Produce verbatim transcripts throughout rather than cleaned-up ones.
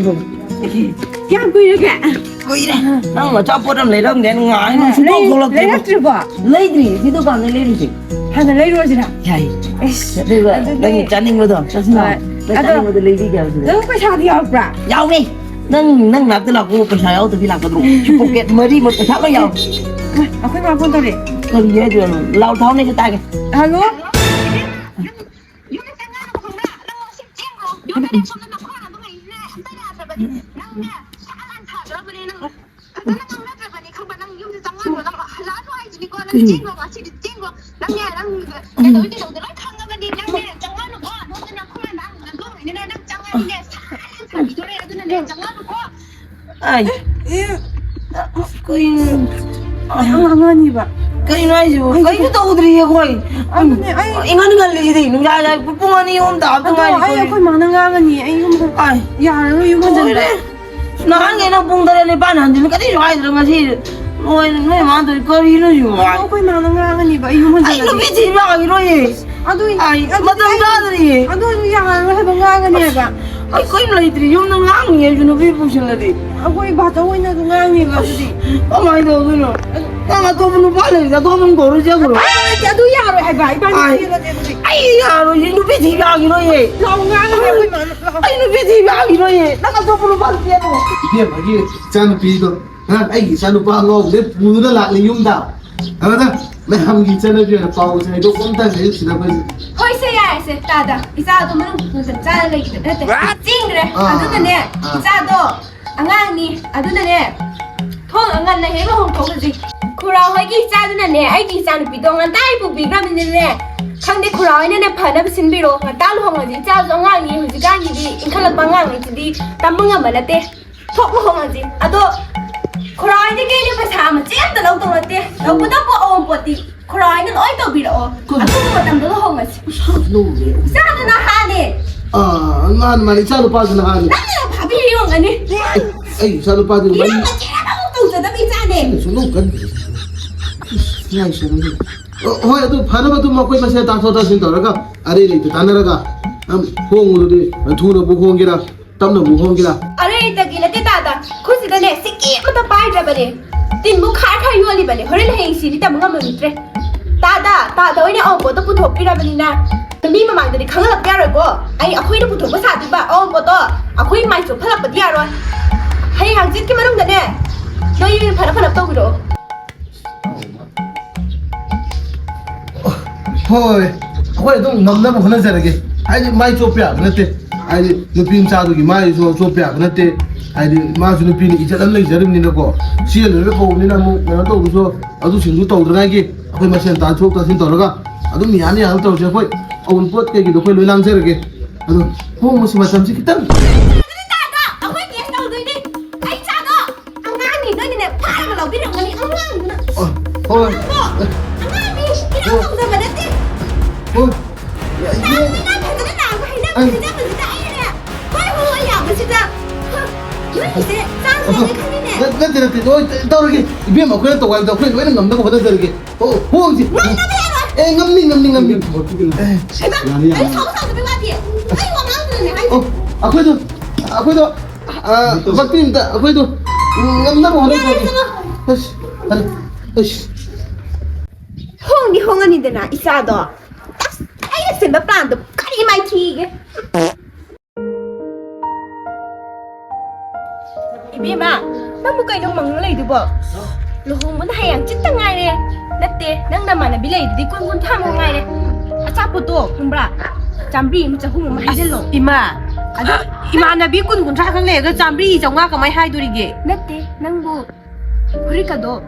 ꯀꯌꯥꯝ ꯀꯨꯏꯔꯒꯦ? ꯀꯨꯏꯔꯦ꯫ ꯅꯪ ꯑꯆꯥꯄꯣꯠ ꯑꯃ ꯂꯩꯔꯝꯒꯦꯅ ꯉꯥꯏ ꯅꯪ ꯁꯨꯡꯊꯣꯛ ꯂꯩ-, ꯊꯣꯛꯂꯛꯇꯦ꯫ ꯂꯩꯔꯛꯇ꯭ꯔꯤꯕꯣ? ꯂꯩꯗ꯭ꯔꯤ꯫ ꯁꯤ ꯗꯨꯀꯥꯟꯗ ꯂꯩꯔꯨꯁꯦ꯫ ꯍꯥꯟꯅ ꯂꯩꯔꯨꯔꯁꯤꯔ? ꯌꯥꯏ꯫ ꯑꯩꯁ, ꯑꯗꯨꯒ ꯑꯗꯨꯗꯤ ꯅꯪ ꯆꯥꯅꯤꯡꯕꯗꯣ ꯆꯠꯁꯤꯅ꯫ ꯍꯣꯏ꯫ ꯅꯪ ꯑꯗꯣ ꯆꯥꯅꯤꯡꯕꯗꯣ ꯂꯩꯕꯤꯒꯦ ꯍꯥꯏꯕꯗꯨꯗ꯫ ꯅꯪ ꯄꯩꯁꯥꯗꯤ ꯌꯥꯎꯕ꯭ꯔꯥ? ꯌꯥꯎꯋꯦ꯫ ꯅꯪ, ꯅꯪ ꯅꯥꯛꯇ ꯂꯥꯛꯄ ꯄꯩꯁꯥ ꯌꯥꯎꯗꯕꯤ ꯂꯥꯛꯀꯗ꯭ꯔꯣ? ꯁꯤ ꯄꯣꯀꯦꯠ ꯃꯔꯤꯃꯛ ꯄꯩꯁꯥ ꯂꯣꯏ ꯌꯥꯎꯋꯦ꯫ ꯑꯩꯈꯣꯏ ꯃꯥ ꯐꯣꯟ ꯇꯧꯔꯛꯑꯦ꯫ ꯀꯔꯤ ꯍꯥꯏꯗꯣꯏꯅꯣ? ꯂꯥꯎ ꯊꯥꯎꯅꯦ ꯁꯤ ꯇꯥꯒꯦ꯫ ꯍꯜꯂꯣ? ꯌꯨꯝꯗ ꯆꯪꯉꯛꯑꯅꯨ ꯈꯪꯕ꯭ꯔꯥ? ꯅꯪ ꯁꯤ ꯆꯦꯟꯈ꯭ꯔꯣ꯫ ꯌꯨꯝꯗꯅꯦ ꯁꯣꯝꯗ ꯅꯈꯣꯡ ꯑꯗꯨꯝ ꯂꯩꯔꯤꯁꯤꯅꯦ꯫ ꯑꯝꯇ ꯌꯥꯗ꯭ꯔꯕꯅꯤ꯫ ꯅꯪꯅꯦ ꯁꯥ ꯂꯥꯟ ꯊꯥꯗ꯭ꯔꯕꯅꯦ ꯅꯪ꯫ ꯐꯖꯅ ꯉꯥꯡꯅꯗ꯭ꯔꯕꯅꯦ ꯈꯪꯕ꯭ꯔꯥ? ꯅꯪ ꯌꯨꯝꯗ ꯆꯪꯉꯛꯑꯅꯨ꯫ ꯅꯪ ꯍꯜꯂꯛꯑꯅꯨ ꯍꯥꯏꯁꯤꯅꯤꯀꯣ꯫ ꯅꯪ ꯀꯩꯅꯣ? ꯆꯦꯟꯈ꯭ꯔꯣ ꯉꯁꯤꯗꯤ ꯆꯦꯟꯈ꯭ꯔꯣ꯫ ꯅꯪꯅꯦ ꯅꯪ ꯀꯩꯗꯧꯔꯤ ꯀꯩꯗꯧꯗ ꯂꯣꯏ ꯈꯪꯉꯕꯅꯤ꯫ ꯅꯪꯅꯦ ꯆꯪꯉꯛꯑꯅꯨꯀꯣ꯫ ꯅꯪꯅ ꯅꯈꯣꯡ ꯅꯪ ꯑꯗꯨꯝ ꯂꯩꯔꯤꯅꯦ꯫ ꯅꯪ ꯆꯪꯉꯛꯑꯗꯤꯅꯦ ꯁꯥ ꯂꯥꯟ ꯊꯥꯕꯤꯗꯣꯔꯦ꯫ ꯑꯗꯨꯅꯅꯦ ꯆꯪꯉꯛꯑꯅꯨꯀꯣ꯫ ꯑꯩ, ꯑꯦ, ꯀꯩꯅꯣ? ꯑꯩ ꯑꯉꯥꯡ ꯑꯅꯤꯕ꯫ ꯀꯩꯅꯣ ꯍꯥꯏꯁꯤꯕꯨ? ꯑꯩ ꯀꯩꯁꯨ ꯇꯧꯗ꯭ꯔꯤꯌꯦ ꯑꯩꯈꯣꯏ꯫ ꯑꯗꯨꯅꯦ ꯑꯩ ꯏꯉꯥꯟ ꯉꯜꯂꯤꯁꯤꯗꯤ ꯅꯨꯡꯗꯥꯡ ꯄꯨꯡ ꯑꯅꯤ ꯑꯍꯨꯝ ꯇꯥꯕꯗ ꯑꯗꯣ ꯉꯥꯏꯔꯤ ꯑꯩ ꯑꯩꯈꯣꯏ꯫ ꯑꯩꯈꯣꯏ ꯃꯥꯅ ꯉꯥꯡꯉꯅꯤ꯫ ꯑꯩ ꯌꯨꯝ ꯑꯥꯏ꯫ ꯌꯥꯔꯔꯣꯏ ꯌꯨꯝ ꯍꯟꯖꯟꯕ꯫ ꯂꯣꯏꯔꯦ꯫ ꯅꯍꯥꯟꯒꯩ ꯅꯪ ꯄꯨꯡ ꯇꯔꯦꯠ ꯅꯤꯄꯥꯟ ꯍꯟꯖꯤꯟ ꯀꯔꯤꯁꯨ ꯍꯥꯏꯗ꯭ꯔꯣ ꯉꯁꯤ? ꯂꯣꯏꯔꯦ ꯅꯣꯏ ꯃꯥꯅ ꯇꯧꯔꯤ ꯀꯔꯤꯅꯣ ꯁꯤꯕꯨ? ꯑꯗꯣ ꯑꯩꯈꯣꯏ ꯃꯥꯅ ꯉꯥꯡꯉꯅꯤꯕ ꯑꯩ ꯌꯨꯝ ꯑꯩ ꯍꯟꯖꯜꯂꯗꯤ꯫ ꯅꯨꯄꯤ ꯊꯤꯕ ꯌꯥꯈꯤꯔꯣꯏꯌꯦ꯫ ꯑꯗꯨ ꯑꯩ ꯑꯗꯨꯗꯤ ꯃꯇꯝ ꯑꯩ ꯆꯥꯗ꯭ꯔꯤꯌꯦ꯫ ꯑꯗꯨ ꯑꯣꯏꯔꯁꯨ ꯌꯥꯔꯔꯣꯏ ꯍꯥꯏꯕ ꯉꯥꯡꯉꯅꯤ ꯍꯥꯏꯕ꯫ ꯑꯩ ꯀꯔꯤꯝ ꯂꯩꯇ꯭ꯔꯤ꯫ ꯌꯨꯝꯗ ꯉꯥꯡꯉꯤ ꯑꯩꯁꯨ ꯅꯨꯄꯤ ꯄꯨꯁꯤꯜꯂꯗꯤ꯫ ꯑꯩꯈꯣꯏ ꯕꯥꯆꯧ ꯍꯣꯏꯅꯁꯨ ꯉꯥꯡꯅꯤꯕ ꯑꯗꯨꯗꯤ꯫ ꯀꯃꯥꯏꯅ ꯇꯧꯗꯣꯏꯅꯣ? ꯅꯪ ꯑꯇꯣꯞꯄ ꯅꯨꯄꯥ ꯂꯩꯔꯗꯤ ꯑꯇꯣꯞꯄ ꯑꯃ ꯀꯧꯔ ꯆꯠꯈ꯭ꯔꯣ꯫ ꯑꯗꯨ ꯌꯥꯔꯣꯏ ꯍꯥꯏꯕ ꯏꯕꯥꯅꯤ ꯑꯥꯏ꯫ ꯆꯦꯜꯂꯁꯦ ꯑꯗꯨꯗꯤ꯫ ꯑꯩ ꯌꯥꯔꯣꯏ꯫ ꯅꯨꯄꯤ ꯊꯤꯕ ꯌꯥꯈꯤꯔꯣꯏꯌꯦ꯫ ꯂꯥꯎ ꯉꯥꯡꯉꯅꯤ ꯑꯩꯈꯣꯏ ꯃꯥꯅ꯫ ꯂꯥꯎ꯫ ꯑꯩ ꯅꯨꯄꯤ ꯊꯤꯕ ꯌꯥꯈꯤꯔꯣꯏꯌꯦ꯫ ꯅꯪ ꯑꯇꯣꯞꯄ ꯅꯨꯄꯥ ꯆꯦꯜꯂꯣ꯫ ꯏꯕꯦꯝꯃꯒꯤ ꯏꯆꯥꯅꯨꯄꯤꯗꯣ ꯉꯔꯥꯡ ꯑꯩꯒꯤ ꯏꯆꯥꯅꯨꯄꯥ ꯑꯉꯥꯎꯕꯗꯩ ꯄꯨꯗꯨꯅ ꯂꯥꯛꯂꯦ ꯌꯨꯝꯗ꯫ ꯑꯗꯨꯅ ꯃꯌꯥꯝꯒꯤ ꯏꯆꯥꯅꯨꯄꯤ ꯑꯣꯏꯅ ꯄꯥꯎꯁꯦ ꯍꯥꯏꯗꯣꯛꯄ ꯑꯝꯇ ꯍꯦꯛ ꯁꯤꯗ ꯑꯩꯈꯣꯏꯁꯦ꯫ ꯍꯣꯏꯁꯦ, ꯌꯥꯔꯦꯁꯦ, ꯇꯥꯗ꯫ ꯏꯆꯥꯗꯣ ꯃꯅꯨꯡ ꯃꯇꯝ ꯆꯥꯅ ꯂꯩꯈꯤꯗꯕ ꯅꯠꯇꯦ꯫ ꯆꯦꯟꯈ꯭ꯔꯦ꯫ ꯑꯥ, ꯑꯗꯨꯅꯅꯦ, ꯑꯥ꯫ ꯏꯆꯥꯗꯣ ꯑꯉꯥꯡꯅꯤ꯫ ꯑꯗꯨꯅꯅꯦ, ꯊꯣꯡ ꯉꯟꯅ ꯍꯦꯛ ꯂꯨꯍꯣꯡꯊꯣꯛꯍꯜꯂꯁꯤ꯫ ꯈꯨꯔꯥ ꯍꯣꯏꯒꯤ ꯏꯆꯥꯗꯨꯅꯅꯦ, ꯑꯩꯒꯤ ꯏꯆꯥꯅꯨꯄꯤꯗꯣ ꯉꯟꯇꯥ ꯑꯩ ꯄꯨꯕꯤꯈ꯭ꯔꯕꯅꯤꯅꯅꯦ, ꯈꯪꯗꯦ, ꯈꯨꯔꯥ ꯍꯣꯏꯅꯅꯦ ꯐꯅꯕ ꯁꯤꯟꯕꯤꯔꯣ꯫ ꯉꯟꯇꯥ ꯂꯨꯍꯣꯡꯉꯁꯤ꯫ ꯏꯆꯥꯁꯨ ꯑꯉꯥꯡꯅꯤ, ꯍꯧꯖꯤꯛꯀꯥꯟꯒꯤꯗꯤ ꯏꯟꯈꯠꯂꯛꯄ ꯑꯉꯥꯡꯉꯩꯁꯤꯗꯤ ꯇꯝꯕ ꯉꯝꯕ ꯅꯠꯇꯦ꯫ ꯊꯣꯛ ꯂꯨꯍꯣꯡꯉꯁꯤ꯫ ꯑꯗꯣ ꯈꯨꯔꯥ ꯍꯣꯏꯗꯒꯤ ꯑꯩꯅ ꯄꯩꯁꯥ ꯃꯆꯦꯠ ꯑꯝꯇ ꯂꯧꯗꯧ ꯅꯠꯇꯦ꯫ ꯇꯧꯕꯇꯕꯨ ꯑꯋꯣꯟꯄꯣꯠꯇꯤ ꯈꯨꯔꯥ ꯍꯣꯏꯅ ꯂꯣꯏ ꯇꯧꯕꯤꯔꯛꯑꯣ꯫ ꯀꯩꯅꯣ? ꯑꯊꯨꯕ ꯃꯇꯝꯗ ꯂꯨꯍꯣꯡꯉꯁꯤ꯫ ꯏꯆꯥꯗꯨꯅ ꯍꯥꯟꯅꯦ꯫ ꯑꯥ, ꯃꯥꯅꯤ, ꯃꯥꯅꯤ, ꯏꯆꯥ ꯅꯨꯄꯥꯗꯨꯅ ꯍꯥꯟꯅꯦ꯫ ꯅꯪꯅ ꯐꯥꯕꯤꯔꯤꯔꯣ ꯑꯣꯏꯔꯝꯒꯅꯤ꯫ ꯑꯩ ꯏꯆꯥ ꯅꯨꯄꯥꯗꯨꯅ ꯏꯔꯥꯡ ꯃꯔꯤ ꯃꯆꯦꯠ ꯑꯃꯐꯥꯎ ꯇꯧꯖꯗꯕ ꯏꯆꯥꯅꯦ꯫ ꯑꯩꯅ ꯁꯨꯡꯂꯧ ꯈꯟꯗꯦ꯫ ꯏꯁ, ꯏꯌꯥ ꯏꯁꯣꯔ꯫ ꯑꯣ, ꯍꯣꯏ, ꯑꯗꯨ ꯐꯅꯕ ꯑꯗꯨꯝ ꯑꯩꯈꯣꯏ ꯃꯁꯦꯟ ꯇꯥꯊꯣꯛ ꯇꯥꯁꯤꯟ ꯇꯧꯔꯒ ꯑꯔꯩ ꯂꯩꯇ ꯇꯥꯟꯅꯔꯒ ꯑꯗꯨꯝ ꯍꯣꯡꯉꯨꯔꯗꯤ ꯊꯨꯅꯕꯨ ꯍꯣꯡꯒꯦꯔꯥ, ꯇꯞꯅꯕꯨ ꯍꯣꯡꯒꯦꯔꯥ, ꯇꯤꯟꯕꯨ ꯈꯥꯔ ꯈꯥꯔ ꯌꯣꯜꯂꯤꯕꯅꯦ꯫ ꯍꯣꯔꯦꯟ ꯍꯌꯦꯡ ꯁꯤꯗꯤ ꯇꯝꯕ ꯉꯝꯃꯝꯗ꯭ꯔꯦ꯫ ꯇꯥꯗ, ꯇꯥꯗ ꯑꯣꯏꯅ ꯑꯋꯥꯡꯄꯣꯠꯇꯣ ꯄꯨꯊꯣꯛꯄꯤꯔꯕꯅꯤꯅ ꯃꯤ ꯃꯃꯥꯡꯗꯗꯤ ꯈꯪꯍꯜꯂꯛꯄ ꯌꯥꯔꯣꯏꯀꯣ꯫ ꯑꯩ, ꯑꯩꯈꯣꯏꯅ ꯄꯨꯊꯣꯛꯄ ꯁꯥꯗꯣꯏꯕ ꯑꯋꯥꯡꯄꯣꯠꯇꯣ꯫ ꯑꯩꯈꯣꯏ ꯃꯥꯏ ꯆꯣꯞꯍꯜꯂꯛꯄꯗꯤ ꯌꯥꯔꯣꯏ꯫ ꯍꯌꯦꯡ ꯍꯪꯆꯤꯠꯀꯤ ꯃꯅꯨꯡꯗꯅꯦ ꯅꯣꯏ ꯌꯨꯝ ꯐꯅ ꯐꯅ ꯇꯧꯕꯤꯔꯛꯑꯣ꯫ ꯍꯣꯏ, ꯑꯩꯈꯣꯏ ꯑꯗꯨꯝ ꯉꯝꯅꯕ ꯍꯣꯠꯅꯖꯔꯒꯦ꯫ ꯍꯥꯏꯗꯤ ꯃꯥꯏ ꯆꯣꯞꯄ ꯌꯥꯕ ꯅꯠꯇꯦ꯫ ꯍꯥꯏꯗꯤ ꯅꯨꯄꯤ ꯃꯆꯥꯗꯨꯒꯤ ꯃꯥꯏꯁꯨ ꯆꯣꯞꯄ ꯌꯥꯕ ꯅꯠꯇꯦ꯫ ꯍꯥꯏꯗꯤ ꯃꯥꯁꯨ ꯅꯨꯄꯤꯅ ꯏꯖꯠ ꯑꯃ ꯂꯩꯖꯔꯤꯕꯅꯤꯅꯀꯣ꯫ ꯆꯦꯜꯂꯨꯔꯒ ꯀꯧꯕꯅꯤꯅ ꯑꯃꯨꯛ ꯀꯩꯅꯣ ꯇꯧꯕꯁꯨ, ꯑꯗꯨꯁꯤꯡꯗꯨ ꯇꯧꯗꯅꯉꯥꯏꯒꯤ ꯑꯩꯈꯣꯏ ꯃꯁꯦꯟ ꯇꯥꯟꯊꯣꯛ ꯇꯥꯁꯤꯟ ꯇꯧꯔꯒ ꯑꯗꯨꯝ ꯌꯥꯅ ꯌꯥꯅ ꯇꯧꯔꯁꯦ꯫ ꯑꯩꯈꯣꯏ ꯑꯋꯨꯟꯄꯣꯠ ꯀꯩꯀꯩꯗꯣ ꯑꯩꯈꯣꯏ ꯂꯣꯏ ꯂꯥꯡꯖꯔꯒꯦ꯫ ꯑꯗꯣ ꯍꯣꯡꯕꯁꯤ ꯃꯇꯝꯁꯤ ꯈꯤꯇꯪ ꯑꯩꯈꯣꯏ ꯀꯦꯁ ꯇꯧꯗꯣꯏꯅꯦ꯫ ꯑꯩ ꯆꯥꯗꯣ ꯑꯉꯥꯡꯅꯤ, ꯅꯣꯏꯅꯅꯦ ꯐꯥꯔꯒ ꯂꯧꯕꯤꯔꯝꯒꯅꯤ꯫ ꯑꯉꯥꯡꯗꯨꯅ ꯑ, ꯍꯣꯏ꯫ ꯑꯉꯥꯡꯅꯤ, ꯏꯔꯥꯡ ꯇꯧꯖꯕ ꯅꯠꯇꯦ꯫ ꯍꯣꯏ꯫ ꯌꯥ, ꯏꯕꯦꯝ꯫ ꯅꯪ ꯐꯖꯅ ꯅꯥꯕ ꯍꯩꯅꯕ ꯑꯩ ꯍꯩꯅꯕꯁꯤꯗ ꯑꯩꯅꯅꯦ ꯍꯣꯏ ꯍꯣꯏ ꯍꯣꯏ ꯌꯥꯕꯁꯤꯗ꯫ ꯍ, ꯅꯣꯏꯒꯤꯁꯦ ꯆꯥꯗꯣꯏꯅꯦ ꯈꯪꯉꯤꯅꯦ꯫ ꯅꯠ-, ꯅꯠꯇꯦ, ꯅꯠꯇꯦ, ꯍꯣꯏ, ꯇꯧꯔꯒꯦ꯫ ꯏꯕꯦꯝ, ꯑꯩꯈꯣꯏꯅ ꯇꯧꯕ ꯍꯥꯏꯕꯗꯣ ꯑꯩꯈꯣꯏ ꯂꯣꯏꯅ ꯉꯝꯅꯕ ꯍꯣꯠꯅꯖꯔꯒꯦ꯫ ꯑꯣ, ꯍꯣꯡꯁꯤ꯫ ꯉꯝꯅꯕ ꯌꯥꯔꯣꯏ꯫ ꯑꯦ, ꯉꯝꯅꯤ, ꯉꯝꯅꯤ, ꯉꯝꯅꯤ꯫ ꯏꯕꯦꯝ, ꯊꯕꯛꯇꯨꯗꯤ ꯑꯦ, ꯍꯩꯃꯥ, ꯌꯥꯅꯤ, ꯌꯥꯅꯤ꯫ ꯑꯩ ꯁꯥꯎ ꯁꯥꯎꯗꯕꯩ ꯋꯥꯗꯤ꯫ ꯑꯩ ꯋꯥ ꯉꯥꯡꯗꯅꯅꯦ ꯍꯥꯏꯁꯦ꯫ ꯑꯣ, ꯑꯩꯈꯣꯏꯗꯣ, ꯑꯩꯈꯣꯏꯗꯣ, ꯑ, ꯚꯛꯇꯤ ꯑꯝꯇ, ꯑꯩꯈꯣꯏꯗꯣ, ꯎꯝ, ꯉꯝꯅꯕ ꯍꯣꯠꯅꯖꯔꯒꯦ꯫ ꯌꯥꯔꯦ, ꯆꯠꯂꯣ꯫ ꯑꯁ, ꯑꯁ, ꯑꯁ꯫ ꯍꯣꯡꯗꯤ ꯍꯣꯡꯉꯅꯤꯗꯅ ꯏꯆꯥꯗꯣ꯫ ꯑꯁ, ꯑꯩꯅ ꯁꯤꯟꯕ ꯄ꯭ꯂꯥꯟꯗꯣ ꯀꯔꯤ ꯃꯥꯏꯊꯤꯒꯦ? ꯏꯕꯦꯝꯃ, ꯅꯪꯕꯨ ꯀꯩꯅꯣ ꯃꯪꯉ ꯂꯩꯗꯨꯕꯣ? ꯂꯨꯍꯣꯡꯕꯅ ꯍꯌꯦꯡ ꯆꯤꯠꯇ ꯉꯥꯏꯔꯦ꯫ ꯅꯠꯇꯦ, ꯅꯪ ꯅꯃꯥꯟꯅꯕꯤ ꯂꯩꯗꯨꯗꯤ ꯀꯨꯟ ꯀꯨꯟꯊ꯭ꯔꯥꯃꯨꯛ ꯉꯥꯏꯔꯦ꯫ ꯑꯆꯥꯄꯣꯠꯇꯣ ꯈꯪꯕ꯭ꯔꯥ? ꯆꯥꯝꯃꯔꯤ ꯑꯃ ꯆꯍꯨꯝ ꯑꯃ ꯍꯩꯖꯜꯂꯣ꯫ ꯑꯁ, ꯏꯃꯥ, ꯑꯗꯨ ꯏꯃꯥꯟꯅꯕꯤ ꯀꯨꯟ ꯀꯨꯟꯊ꯭ꯔꯥ ꯈꯛ ꯂꯩꯔꯒ ꯆꯥꯝꯃꯔꯤ ꯆꯥꯝꯃꯉꯥ ꯀꯃꯥꯏ ꯍꯥꯏꯗꯣꯔꯤꯒꯦ? ꯅꯠꯇꯦ, ꯅꯪꯕꯨ ꯐꯨꯔꯤꯠꯀꯗꯣ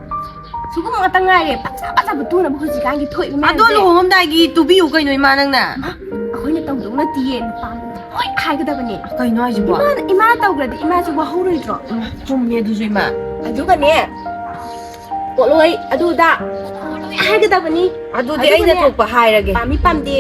ꯁꯤꯒꯨꯝꯕ ꯉꯥꯛꯇ ꯉꯥꯏꯔꯦ꯫ ꯐꯖ ꯐꯖꯕ ꯇꯨꯅꯕ ꯍꯧꯖꯤꯛꯀꯥꯟꯒꯤ ꯊꯣꯛꯏꯕ ꯑꯗꯣ ꯃꯌꯥꯝꯁꯦ꯫ ꯂꯨꯍꯣꯡꯉꯝꯗꯥꯏꯒꯤ ꯇꯨꯕꯤꯌꯨ ꯀꯩꯅꯣ, ꯏꯃꯥ, ꯅꯪꯅ꯫ ꯃꯥ, ꯑꯩꯈꯣꯏꯅ ꯇꯧꯗꯧ ꯅꯠꯇꯤꯌꯦ, ꯅꯨꯄꯥ ꯑꯃꯅ ꯂꯣꯏ ꯍꯥꯏꯒꯗꯕꯅꯦ꯫ ꯀꯩꯅꯣ ꯍꯥꯏꯁꯤꯕꯣ? ꯏꯃꯥꯅ, ꯏꯃꯥꯅ ꯇꯧꯈ꯭ꯔꯗꯤ ꯏꯃꯥꯁꯨ ꯋꯥꯍꯧꯔꯣꯏꯗ꯭ꯔꯣ? ꯎꯝ, ꯆꯨꯝꯃꯦ ꯑꯗꯨꯁꯨ, ꯏꯃꯥ꯫ ꯑꯗꯨꯒꯅꯦ, ꯄꯣꯠꯂꯣꯏ ꯑꯗꯨꯗ ꯂꯣꯏ ꯍꯥꯏꯒꯗꯕꯅꯤ꯫ ꯑꯗꯨꯗꯤ ꯑꯩꯅ ꯑꯗꯨꯒꯅꯦ, ꯊꯣꯛꯄ ꯍꯥꯏꯔꯒꯦ꯫ ꯄꯥꯝꯃꯤ ꯄꯥꯝꯗꯦ,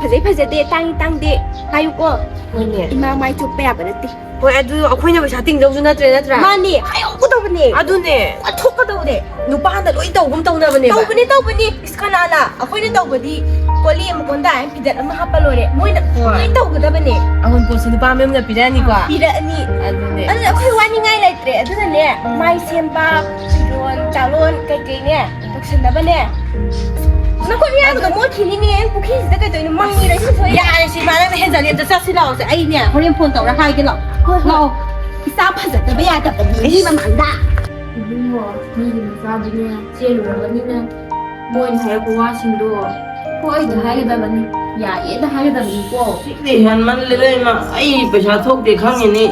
ꯐꯖꯩ ꯐꯖꯗꯦ, ꯇꯥꯡꯉꯤ ꯇꯥꯡꯗꯦ ꯍꯥꯏꯌꯨꯀꯣ꯫ ꯍꯣꯏꯅꯦ꯫ ꯏꯃꯥ ꯃꯥꯏ ꯆꯣꯞꯄ ꯌꯥꯕ ꯅꯠꯇꯦ꯫ ꯍꯣꯏ, ꯑꯗꯨ ꯑꯩꯈꯣꯏꯅ ꯄꯩꯁꯥ ꯇꯤꯡꯗꯧꯁꯨ ꯅꯠꯇ꯭ꯔꯦ, ꯅꯠꯇ꯭ꯔꯥ? ꯃꯥꯅꯦ, ꯍꯥꯏꯍꯧꯒꯗꯧꯕꯅꯦ꯫ ꯑꯗꯨꯅꯦ꯫ ꯋꯥꯊꯣꯛꯀꯗꯧꯅꯦ꯫ ꯅꯨꯄꯥꯅ ꯂꯣꯏ ꯇꯧꯒꯨꯝ ꯇꯧꯅꯕꯅꯦꯕ꯫ ꯇꯧꯕꯅꯦ, ꯇꯧꯕꯅꯦ꯫ ꯏꯁ, ꯀꯅꯥꯅ? ꯑꯩꯈꯣꯏꯅ ꯇꯧꯕꯗꯤ ꯀꯣꯂꯤ ꯑꯃ ꯀꯣꯟꯗꯥ ꯑꯃ ꯐꯤꯗꯠ ꯑꯃ ꯍꯥꯞꯄ ꯂꯣꯏꯔꯦ꯫ ꯃꯣꯏꯅ ꯍꯣꯏ꯫ ꯂꯣꯏ ꯇꯧꯒꯗꯕꯅꯦ꯫ ꯑꯋꯨꯟꯄꯣꯠꯁꯦ ꯅꯨꯄꯥ ꯃꯌꯨꯝꯅ ꯄꯤꯔꯛꯑꯅꯤꯀꯣ? ꯄꯤꯔꯛꯑꯅꯤ꯫ ꯑꯗꯨꯅꯦ꯫ ꯑꯗꯨꯅ ꯑꯩꯈꯣꯏ ꯋꯥꯅꯤꯡꯉꯥꯏ ꯂꯩꯇ꯭ꯔꯦ꯫ ꯑꯗꯨꯅꯅꯦ, ꯃꯥꯏ ꯁꯦꯝꯕ, ꯐꯤꯔꯣꯟ ꯆꯥꯔꯣꯟ ꯀꯩꯀꯩꯅꯦ ꯇꯧꯁꯟꯅꯕꯅꯦ꯫ ꯅꯈꯨꯠ ꯃꯌꯥꯝꯗꯣ ꯃꯣꯠꯈꯤꯅꯤꯅꯦ꯫ ꯄꯨꯈ꯭ꯔꯤꯁꯤꯗ ꯀꯩꯗꯧꯅꯣ ꯃꯪꯉꯤꯔ ꯁꯤ ꯊꯣꯛꯏ? ꯌꯥꯔꯦ, ꯁꯤ ꯏꯃꯥ, ꯅꯪꯅ ꯍꯦꯟꯖꯜꯂꯦ꯫ ꯑꯝꯇ ꯆꯠꯁꯤ ꯂꯥꯛꯑꯣꯁꯦ꯫ ꯑꯩꯅꯦ ꯍꯣꯔꯦꯟ ꯐꯣꯟ ꯇꯧꯔ ꯍꯥꯏꯒꯦ ꯂꯥꯛꯑꯣ꯫ ꯍꯣꯏ, ꯍꯣꯏ꯫ ꯂꯥꯛꯑꯣ꯫ ꯏꯆꯥ ꯐꯖꯗꯕ ꯌꯥꯗꯕꯅꯤ ꯃꯤ ꯃꯃꯥꯡꯗ꯫ ꯏꯕꯨꯡꯉꯣ, ꯃꯤꯒꯤ ꯃꯆꯥꯗꯨꯅꯦ ꯆꯦꯜꯂꯨꯔꯕꯅꯤꯅ ꯃꯣꯏꯅ ꯍꯥꯏꯔꯛꯄ ꯋꯥꯁꯤꯡꯗꯣ ꯍꯣꯏꯗ ꯍꯥꯏꯒꯗꯕꯅꯤ, ꯌꯥꯏꯌꯦꯗ ꯍꯥꯏꯒꯗꯕꯅꯤꯀꯣ꯫ ꯁꯤꯗꯤ ꯍꯦꯟꯃꯜꯂꯦꯗ ꯏꯃꯥ, ꯑꯩ ꯄꯩꯁꯥ ꯊꯣꯛꯇꯦ ꯈꯪꯉꯤꯅꯤ,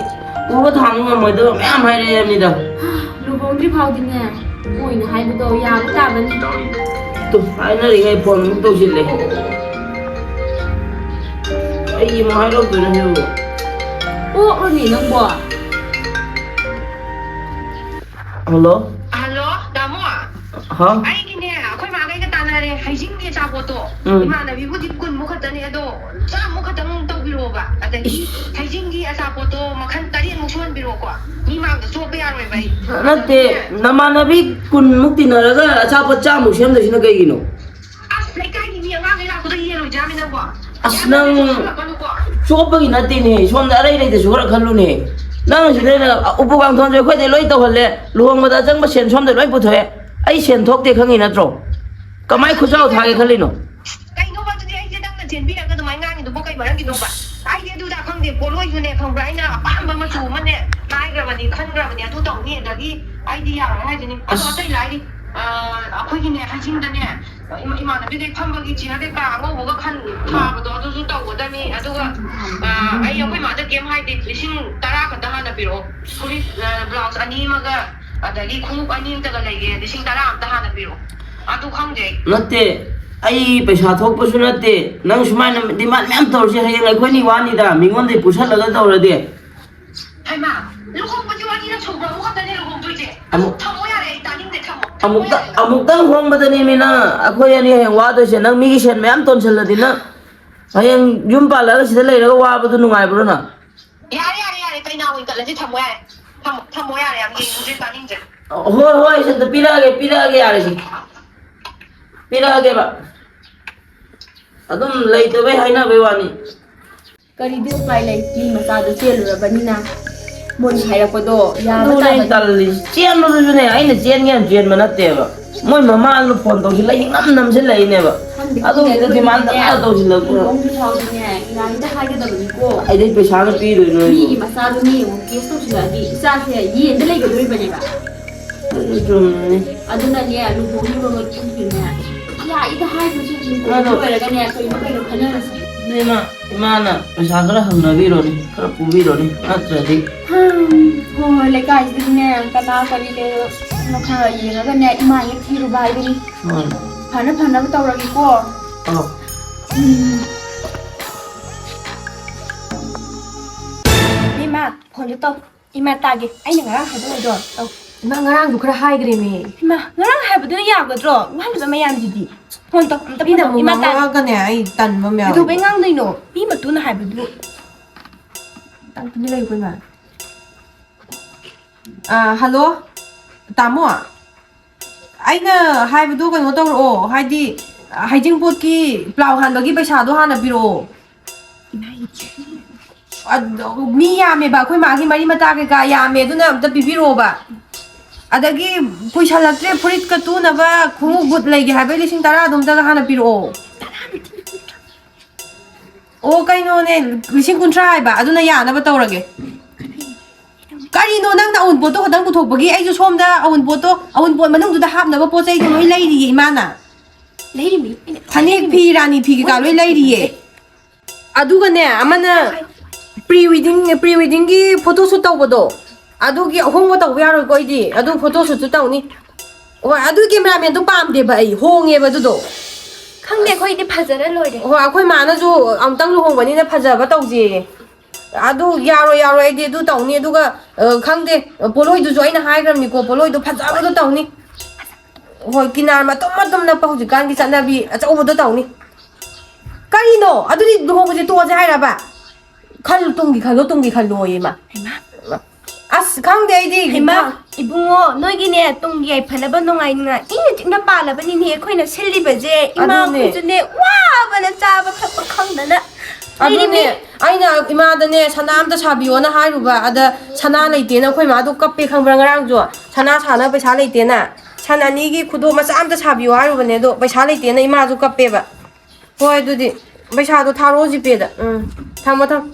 ꯄꯨꯕ ꯊꯥꯡꯕ ꯉꯝꯃꯣꯏꯗꯕ ꯃꯌꯥꯝ ꯍꯥꯏꯔꯛꯑꯦ ꯍꯥꯏꯕꯅꯤꯗ꯫ ꯂꯨꯍꯣꯡꯗ꯭ꯔꯤ ꯐꯥꯎꯗꯤꯅꯦ ꯃꯣꯏꯅ ꯍꯥꯏꯕꯗꯣ ꯌꯥꯕ ꯇꯥꯕꯅꯤ꯫ ꯇꯨ, ꯍꯥꯏꯅꯔꯤꯉꯩ ꯐꯣꯟ ꯑꯃꯨꯛ ꯇꯧꯁꯤꯜꯂꯦ꯫ ꯑꯩ ꯑꯃꯨꯛ ꯍꯥꯏꯔꯛꯇꯣꯏꯅꯦ ꯁꯤꯕꯨ꯫ ꯑꯣꯛꯂꯣꯅꯦ ꯅꯪꯕꯣ? ꯍꯜꯂꯣ꯫ ꯍꯜꯂꯣ, ꯇꯥꯃꯣ꯫ ꯍꯥꯎ꯫ ꯑꯩꯒꯤꯅꯦ, ꯑꯩꯈꯣꯏ ꯃꯥꯒ ꯑꯩꯒ ꯇꯥꯟꯅꯔꯦ, ꯍꯩꯖꯤꯡꯒꯤ ꯑꯆꯥꯄꯣꯠꯇꯣ꯫ ꯎꯝ꯫ ꯏꯃꯥꯟꯅꯕꯤꯕꯨꯗꯤ ꯀꯨꯟꯃꯨꯛ ꯈꯛꯇꯅꯦ, ꯑꯗꯣ ꯆꯥꯝꯃꯨꯛ ꯈꯛꯇꯪ ꯇꯧꯕꯤꯔꯛꯑꯣꯕ꯫ ꯑꯗꯒꯤ ꯏꯁ꯫ ꯍꯩꯖꯤꯡꯒꯤ ꯑꯆꯥꯄꯣꯠꯇꯣ ꯃꯈꯜ ꯇꯔꯦꯠꯃꯨꯛ ꯁꯨꯍꯟꯕꯤꯔꯛꯑꯣꯀꯣ꯫ ꯃꯤ ꯃꯥꯡꯗ ꯆꯣꯞꯄ ꯌꯥꯔꯣꯏꯕ ꯑꯩ꯫ ꯅꯠꯇꯦ, ꯑꯗꯒꯤꯅꯦ꯫ ꯅꯃꯥꯟꯅꯕꯤ ꯀꯨꯟꯃꯨꯛ ꯇꯤꯟꯅꯔꯒ ꯑꯆꯥꯄꯣꯠ ꯆꯥꯝꯃꯨꯛ ꯁꯦꯝꯗꯣꯏꯁꯤꯅ ꯀꯩꯒꯤꯅꯣ? ꯑꯁ, ꯂꯩꯀꯥꯏꯒꯤ ꯃꯤ ꯑꯉꯥꯡꯈꯩ ꯂꯥꯛꯄꯗꯣ ꯌꯦꯜꯂꯣꯏꯗ꯭ꯔꯥꯃꯤ ꯅꯪꯕꯣ? ꯑꯁ, ꯌꯥꯝꯅ ꯅꯪ ꯆꯣꯞꯄꯒꯤꯅꯀꯣ꯫ ꯆꯣꯞꯄꯒꯤ ꯅꯠꯇꯦꯅꯦ, ꯁꯣꯝꯗ ꯑꯔꯩ ꯂꯩꯇꯁꯨ ꯈꯔ ꯈꯜꯂꯨꯅꯦ꯫ ꯅꯪꯁꯤꯗ ꯎꯄꯨ ꯀꯥꯡꯊꯣꯟꯁꯨ ꯑꯩꯈꯣꯏꯗꯩ ꯂꯣꯏ ꯇꯧꯍꯜꯂꯦ, ꯂꯨꯍꯣꯡꯕꯗ ꯑꯆꯪꯕ ꯁꯦꯟ ꯁꯣꯝꯗ ꯂꯣꯏ ꯄꯨꯊꯣꯛꯑꯦ, ꯑꯩ ꯁꯦꯟ ꯊꯣꯛꯇꯦ ꯈꯪꯉꯤ ꯅꯠꯇ꯭ꯔꯣ? ꯀꯃꯥꯏ ꯈꯨꯠꯆꯥꯎ ꯊꯥꯒꯦ ꯈꯜꯂꯤꯅꯣ? ꯀꯩꯅꯣꯕ ꯑꯗꯨꯗꯤ ꯑꯩꯁꯦ ꯅꯪꯅ ꯆꯦꯟꯕꯤꯔꯒ ꯑꯗꯨꯃꯥꯏꯅ ꯉꯥꯡꯉꯤꯗꯨꯕꯨ ꯀꯩ ꯃꯔꯝꯒꯤꯅꯣꯕ? ꯑꯩꯗꯤ ꯑꯗꯨꯗ ꯈꯪꯗꯦ, ꯄꯣꯠꯂꯣꯏꯁꯨꯅꯦ ꯈꯪꯕ꯭ꯔꯥ, ꯑꯩꯅ ꯑꯄꯥꯝꯕ ꯃꯆꯨ ꯑꯃꯅꯦ ꯍꯥꯏꯈ꯭ꯔꯕꯅꯤ, ꯈꯟꯈ꯭ꯔꯕꯅꯤ, ꯑꯗꯨ ꯇꯧꯅꯤ, ꯑꯗꯒꯤ ꯑꯩꯗꯤ ꯌꯥꯔꯣꯏ ꯍꯥꯏꯁꯤꯅꯤ꯫ ꯑꯗꯣ ꯑꯁ꯫ ꯑꯇꯩ ꯂꯥꯏꯔꯤ, ꯑ, ꯑꯩꯈꯣꯏꯒꯤꯅꯦ ꯍꯩꯖꯤꯡꯗꯅꯦ, ꯏꯃꯥꯟꯅꯕꯤꯈꯩ ꯐꯝꯕꯒꯤ ꯆꯤꯌꯔ ꯀꯩꯀꯥ ꯑꯉꯧꯕꯒ ꯈꯟ ꯊꯥꯕꯗꯣ ꯑꯗꯨꯁꯨ ꯇꯧꯒꯗꯕꯅꯤ꯫ ꯑꯗꯨꯒ, ꯑ, ꯑꯩ ꯑꯩꯈꯣꯏ ꯃꯥꯗ ꯀꯩꯝ ꯍꯥꯏꯗꯦ, ꯂꯤꯁꯤꯡ ꯇꯔꯥ ꯈꯛꯇ ꯍꯥꯟꯅ ꯄꯤꯔꯛꯑꯣ꯫ ꯐꯨꯔꯤꯠ, ꯑ, ꯕ꯭ꯂꯥꯎꯁ ꯑꯅꯤ ꯑꯃꯒ ꯑꯗꯒꯤ ꯈꯣꯡꯎꯞ ꯑꯅꯤ ꯑꯃꯇꯒ ꯂꯩꯒꯦ, ꯂꯤꯁꯤꯡ ꯇꯔꯥ ꯑꯃꯇ ꯍꯥꯟꯅ ꯄꯤꯔꯛꯑꯣ꯫ ꯑꯗꯨ ꯈꯪꯗꯦ ꯑꯩ꯫ ꯅꯠꯇꯦ, ꯑꯩ ꯄꯩꯁꯥ ꯊꯣꯛꯄꯁꯨ ꯅꯠꯇꯦ꯫ ꯅꯪ ꯁꯨꯃꯥꯏꯅ ꯗꯤꯃꯥꯟ ꯃꯌꯥꯝ ꯇꯧꯔꯁꯦ, ꯍꯌꯦꯡ ꯑꯩꯈꯣꯏꯅꯤ ꯋꯥꯅꯤꯗ, ꯃꯤꯉꯣꯟꯗꯒꯤ ꯄꯨꯁꯜꯂꯒ ꯇꯧꯔꯗꯤ꯫ ꯍꯩꯃꯥ, ꯂꯨꯍꯣꯡꯕꯁꯦ ꯋꯥꯅꯤꯅ ꯁꯧꯒ꯭ꯔꯕ ꯈꯛꯇꯅꯦ ꯂꯨꯍꯣꯡꯗꯣꯏꯁꯦ꯫ ꯑꯗꯨ ꯑꯃꯨꯛ ꯊꯝꯃꯣ ꯌꯥꯔꯦ, ꯑꯩ ꯇꯥꯅꯤꯡꯗꯦ, ꯊꯝꯃꯣ꯫ ꯊꯝꯃꯣ ꯑꯃꯨꯛꯇ-, ꯌꯥꯔꯦ꯫ ꯑꯃꯨꯛꯇꯪ ꯍꯣꯡꯕꯗꯅꯦꯃꯤ ꯅꯪ ꯑꯩꯈꯣꯏ ꯑꯅꯤ ꯍꯌꯦꯡ ꯋꯥꯗꯣꯏꯁꯦ꯫ ꯅꯪ ꯃꯤꯒꯤ ꯁꯦꯟ ꯃꯌꯥꯝ ꯇꯣꯟꯁꯤꯜꯂꯗꯤ ꯅꯪ ꯍꯌꯦꯡ ꯌꯨꯝ ꯄꯥꯜꯂꯒ ꯁꯤꯗ ꯂꯩꯔꯒ ꯋꯥꯕꯗꯨ ꯅꯨꯡꯉꯥꯏꯕ꯭ꯔꯣ ꯅꯪ? ꯌꯥꯔꯦ, ꯌꯥꯔꯦ, ꯌꯥꯔꯦ, ꯀꯩꯅꯥ ꯑꯣꯏꯅ ꯆꯠꯂꯁꯤ, ꯊꯝꯃꯣ ꯌꯥꯔꯦ꯫ ꯊꯝꯃꯣ, ꯊꯝꯃꯣ ꯌꯥꯔꯦ, ꯌꯥꯝ ꯌꯦꯡꯅꯤꯡꯗ꯭ꯔꯦ, ꯇꯥꯅꯤꯡꯗ꯭ꯔꯦ꯫ ꯍꯣꯏ, ꯍꯣꯏ, ꯑꯩ ꯁꯤꯗ ꯄꯤꯔꯛꯑꯒꯦ, ꯄꯤꯔꯛꯑꯒꯦ, ꯌꯥꯔꯦ ꯁꯦ꯫ ꯄꯤꯔꯛꯑꯒꯦꯕ꯫ ꯑꯗꯨꯝ ꯂꯩꯇꯕꯩ ꯍꯥꯏꯅꯕꯩ ꯋꯥꯅꯤ꯫ ꯀꯔꯤꯗꯤ ꯎꯄꯥꯏ ꯂꯩ, ꯃꯤ ꯃꯆꯥꯗꯣ ꯆꯦꯜꯂꯨꯔꯕꯅꯤꯅ꯫ ꯃꯣꯏꯅ ꯍꯥꯏꯔꯛꯄꯗꯣ ꯌꯥꯕ ꯑꯗꯨꯅꯦ ꯑꯩꯅ ꯇꯥꯕꯅꯤ꯫ ꯇꯜꯂꯤꯁꯦ꯫ ꯆꯦꯟꯕꯗꯨꯁꯨꯅꯦ, ꯑꯩꯅ ꯆꯦꯟꯒꯦꯅ ꯆꯦꯟꯕ ꯅꯠꯇꯦꯕ꯫ ꯃꯣꯏ ꯃꯃꯥꯗꯨꯅ ꯐꯣꯟ ꯇꯧꯁꯤꯜꯂꯛꯏ, ꯅꯝ ꯅꯝꯁꯤꯜꯂꯛꯏꯅꯦꯕ꯫ ꯈꯪꯗꯦ, ꯑꯗꯨꯒꯤꯗ ꯈꯪꯗꯦ, ꯗꯤꯃꯥꯟ ꯑꯗꯨꯒꯤꯅꯦ꯫ ꯇꯧꯁꯤꯜꯂꯛ ꯇꯧꯁꯤꯜꯂꯛꯄꯗꯣ꯫ ꯂꯨꯍꯣꯡꯕ ꯊꯥꯎꯗꯤꯅꯦ ꯏꯃꯥꯟꯅꯕꯤꯗ ꯍꯥꯏꯒꯗꯕꯅꯤꯀꯣ꯫ ꯑꯩꯗꯩ ꯄꯩꯁꯥꯅ ꯄꯤꯗꯣꯏꯅꯣ ꯑꯩꯕꯨ? ꯃꯤꯒꯤ ꯃꯆꯥꯗꯨꯅꯦ ꯌꯦꯡꯉꯨ, ꯀꯦꯁ ꯇꯧꯁꯤꯜꯂꯛꯑꯗꯤ ꯏꯆꯥꯁꯦ ꯌꯦꯟꯗ ꯂꯩꯒꯗꯣꯔꯤꯕꯅꯦꯕ꯫ ꯑꯗꯨ ꯆꯨꯝꯃꯤꯅꯦ꯫ ꯑꯗꯨꯅꯅꯦ, ꯂꯨꯍꯣꯡꯉꯤꯕ ꯃꯇꯨꯡꯗꯅꯦ, ꯌꯥꯏꯗ ꯍꯥꯏꯗ꯭ꯔꯁꯨ ꯑꯗꯨꯝ ꯑꯗꯣ ꯂꯣꯏꯔꯒꯅꯦ, ꯀꯩꯅꯣ ꯀꯩꯅꯣ ꯈꯟꯅꯔꯁꯤ꯫ ꯑꯗꯨ ꯏꯃꯥ, ꯏꯃꯥꯅ ꯄꯩꯁꯥ ꯈꯔ ꯍꯪꯅꯕꯤꯔꯣꯅꯦ, ꯈꯔ ꯄꯨꯕꯤꯔꯣꯅꯦ, ꯅꯠꯇ꯭ꯔꯗꯤ꯫ ꯍꯝ, ꯍꯣꯏ, ꯍꯣꯏ, ꯂꯩꯀꯥꯏꯁꯤꯗꯅꯦ ꯀꯅꯥ ꯀꯔꯤ ꯂꯩꯔꯣ ꯈꯔ ꯌꯦꯡꯉꯒꯅꯦ ꯏꯃꯥ ꯍꯦꯛ ꯊꯤꯔꯨꯕ ꯍꯥꯏꯗꯨꯅꯤ꯫ ꯍꯣꯏ꯫ ꯐꯅ ꯐꯅꯕ ꯇꯧꯔꯒꯦꯀꯣ꯫ ꯑꯧ꯫ ꯎꯝ꯫ ꯏꯃꯥ, ꯐꯣꯟꯗꯣ ꯇꯧ꯫ ꯏꯃꯥ, ꯇꯥꯒꯦ꯫ ꯑꯩꯅ ꯉꯔꯥꯡ ꯍꯥꯏꯕ ꯉꯩꯗꯣ ꯇꯧ꯫ ꯏꯃꯥ, ꯉꯔꯥꯡꯗꯣ ꯈꯔ ꯍꯥꯏꯈ꯭ꯔꯦꯃꯤ꯫ ꯏꯃꯥ, ꯉꯔꯥꯡ ꯍꯥꯏꯕꯗꯨꯅ ꯌꯥꯒꯗ꯭ꯔꯣ? ꯋꯥꯍꯜꯂꯤꯕ ꯃꯌꯥꯝꯁꯤꯗꯤ꯫ ꯐꯣꯟ ꯇꯧ, ꯑꯝꯇ ꯐꯣꯟ ꯃꯤꯅ ꯇꯧ꯫ ꯑꯃꯨꯛ ꯏꯃꯥ, ꯇꯥꯒꯦ꯫ ꯉꯥꯡꯉꯛꯑꯒꯅꯦ ꯑꯩ ꯇꯟꯕ ꯑꯃ ꯌꯥꯎꯔꯦ꯫ ꯀꯩꯗꯧꯕꯩ ꯉꯥꯡꯗꯣꯏꯅꯣ? ꯃꯤ ꯃꯇꯨꯅ ꯍꯥꯏꯕꯗꯨ꯫ ꯉꯥꯛꯇꯪ ꯇꯨꯃꯤꯟ ꯂꯩꯌꯨꯀꯣ, ꯏꯃꯥ꯫ ꯑꯥ, ꯍꯜꯂꯣ, ꯇꯥꯃꯣ꯫ ꯑꯩꯅ ꯍꯥꯏꯕꯗꯨ ꯀꯩꯅꯣ ꯇꯧꯔꯛꯑꯣ, ꯍꯥꯏꯗꯤ ꯍꯩꯖꯤꯡꯄꯣꯠꯀꯤ ꯄ꯭ꯂꯥꯎ ꯍꯥꯟꯕꯒꯤ ꯄꯩꯁꯥꯗꯣ ꯍꯥꯟꯅ ꯄꯤꯔꯛꯑꯣ꯫ ꯑꯗꯣ ꯃꯤ ꯌꯥꯝꯃꯦꯕ, ꯑꯩꯈꯣꯏ ꯃꯥꯒꯤ ꯃꯔꯤ ꯃꯇꯥ ꯀꯩꯀꯥ ꯌꯥꯝꯃꯦ, ꯑꯗꯨꯅ ꯑꯝꯇ ꯄꯤꯕꯤꯔꯛꯑꯣꯕ꯫ ꯑꯗꯒꯤ ꯀꯨꯏꯁꯜꯂꯛꯇ꯭ꯔꯦ, ꯐꯨꯔꯤꯠꯀ ꯇꯨꯅꯕ ꯈꯣꯡꯎꯞ ꯕꯨꯠ ꯂꯩꯒꯦ ꯍꯥꯏꯕꯩ ꯂꯤꯁꯤꯡ ꯇꯔꯥꯗꯣ ꯑꯝꯇꯒ ꯍꯥꯟꯅ ꯄꯤꯔꯛꯑꯣ꯫ ꯑꯣ, ꯀꯩꯅꯣꯅꯦ, ꯂꯤꯁꯤꯡ ꯀꯨꯟꯊ꯭ꯔꯥ ꯍꯥꯏꯕ, ꯑꯗꯨꯅ ꯌꯥꯅꯕ ꯇꯧꯔꯒꯦ꯫ ꯀꯔꯤꯅꯣ, ꯅꯪꯅ ꯑꯎꯟꯄꯣꯠꯇꯣ ꯈꯛꯇꯪ ꯄꯨꯊꯣꯛꯄꯒꯤ? ꯑꯩꯁꯨ ꯁꯣꯝꯗ ꯑꯎꯟꯄꯣꯠꯇꯣ, ꯑꯎꯟꯄꯣꯠ ꯃꯅꯨꯡꯗꯨꯗ ꯍꯥꯞꯅꯕ ꯄꯣꯠ ꯆꯩꯗꯣ ꯂꯣꯏ ꯂꯩꯔꯤꯌꯦ ꯏꯃꯥꯅ꯫ ꯂꯩꯔꯤꯃꯤ꯫ ꯐꯅꯦꯛ, ꯐꯤ, ꯔꯥꯅꯤ ꯐꯤ ꯀꯩꯀꯥ ꯂꯣꯏ ꯂꯩꯔꯤꯌꯦ꯫ ꯑꯗꯨꯒꯅꯦ, ꯑꯃꯅ ꯄ꯭ꯔꯤ ꯋꯦꯗꯤꯡ, ꯄ꯭ꯔꯤ ꯋꯦꯗꯤꯡꯒꯤ ꯐꯣꯇꯣ ꯁꯨꯠ ꯇꯧꯕꯗꯣ, ꯑꯗꯨꯒꯤ ꯑꯍꯣꯡꯕ ꯇꯧꯕ ꯌꯥꯔꯣꯏꯀꯣ ꯑꯩꯗꯤ꯫ ꯑꯗꯨ ꯐꯣꯇꯣ ꯁꯨꯠꯁꯨ ꯇꯧꯅꯤ꯫ ꯍꯣꯏ, ꯑꯗꯨ ꯀꯦꯃꯦꯔꯥꯃꯦꯟꯗꯣ ꯄꯥꯝꯗꯦꯕ ꯑꯩ, ꯍꯣꯡꯉꯦꯕ ꯑꯗꯨꯗꯣ꯫ ꯈꯪꯗꯦ, ꯑꯩꯈꯣꯏꯗꯤ ꯐꯖꯔ ꯂꯣꯏꯔꯦ꯫ ꯍꯣꯏ, ꯑꯩꯈꯣꯏ ꯃꯥꯅꯁꯨ ꯑꯃꯨꯛꯇꯪ ꯂꯨꯍꯣꯡꯕꯅꯤꯅ ꯐꯖꯕ ꯇꯧꯁꯦꯌꯦ꯫ ꯑꯗꯨ ꯌꯥꯔꯣꯏ, ꯌꯥꯔꯣꯏ, ꯑꯩꯗꯤ ꯑꯗꯨ ꯇꯧꯅꯤ꯫ ꯑꯗꯨꯒ, ꯑ, ꯈꯪꯗꯦ, ꯄꯣꯠꯂꯣꯏꯗꯨꯁꯨ ꯑꯩꯅ ꯍꯥꯏꯈ꯭ꯔꯕꯅꯤꯀꯣ, ꯄꯣꯠꯂꯣꯏꯗꯣ ꯐꯖꯕꯗꯣ ꯇꯧꯅꯤ꯫ ꯍꯣꯏ, ꯀꯤꯅꯥꯔ ꯃꯇꯨꯝ ꯃꯇꯨꯝ ꯅꯞꯄ ꯍꯧꯖꯤꯛꯀꯥꯟꯒꯤ ꯆꯠꯅꯕꯤ ꯑꯆꯧꯕꯗꯣ ꯇꯧꯅꯤ꯫ ꯀꯔꯤꯅꯣ? ꯑꯗꯨꯗꯤ ꯂꯨꯍꯣꯡꯕꯁꯦ ꯇꯣꯛꯑꯁꯦ ꯍꯥꯏꯔꯕ? ꯈꯜ-, ꯇꯨꯡꯒꯤ ꯈꯜꯂꯣ, ꯇꯨꯡꯒꯤ ꯈꯜꯂꯣꯌꯦ ꯃꯥ꯫ ꯍꯩꯃꯥ꯫ ꯑꯁ, ꯈꯪꯗꯦ ꯑꯩꯗꯤ꯫ ꯍꯩꯃꯥ, ꯏꯕꯨꯡꯉꯣ, ꯅꯣꯏꯒꯤꯅꯦ ꯇꯨꯡꯒꯤ ꯌꯥꯏꯐꯅꯕ ꯅꯨꯡꯉꯥꯏꯅꯤꯡꯉꯥꯏ ꯏꯪꯅ ꯆꯤꯛꯅ ꯄꯥꯜꯂꯕꯅꯤꯅꯦ ꯑꯩꯈꯣꯏꯅ ꯁꯤꯜꯂꯤꯕꯁꯦ꯫ ꯏꯃꯥ, ꯑꯗꯨꯅꯦ꯫ ꯑꯩꯈꯣꯏꯁꯨꯅꯦ ꯋꯥꯕꯅ ꯆꯥꯕ ꯊꯛꯄ ꯈꯪꯗꯅ꯫ ꯑꯗꯨꯅꯦ, ꯑꯩꯅ ꯏꯃꯥꯗꯅꯦ ꯁꯅꯥ ꯑꯝꯇ ꯁꯥꯕꯤꯌꯣꯅ ꯍꯥꯏꯔꯨꯕ, ꯑꯗ ꯁꯅꯥ ꯂꯩꯇꯦꯅ ꯑꯩꯈꯣꯏ ꯃꯥꯗꯣ ꯀꯞꯄꯦ, ꯈꯪꯕ꯭ꯔꯥ? ꯉꯔꯥꯡꯁꯨ ꯁꯅꯥ ꯁꯥꯅꯕ ꯄꯩꯁꯥ ꯂꯩꯇꯦꯅ, ꯁꯟ ꯑꯅꯤꯒꯤ ꯈꯨꯗꯣꯞ ꯃꯆꯥ ꯑꯝꯇ ꯁꯥꯕꯤꯌꯣ ꯍꯥꯏꯔꯨꯕꯅꯦ, ꯑꯗꯣ ꯄꯩꯁꯥ ꯂꯩꯇꯦꯅ ꯏꯃꯥꯁꯨ ꯀꯞꯄꯦꯕ꯫ ꯍꯣꯏ, ꯑꯗꯨꯗꯤ ꯄꯩꯁꯥꯗꯣ ꯊꯥꯔꯛꯑꯣ ꯖꯤꯄꯦꯗ꯫ ꯎꯝ, ꯊꯝꯃꯣ, ꯊꯝꯃꯣ꯫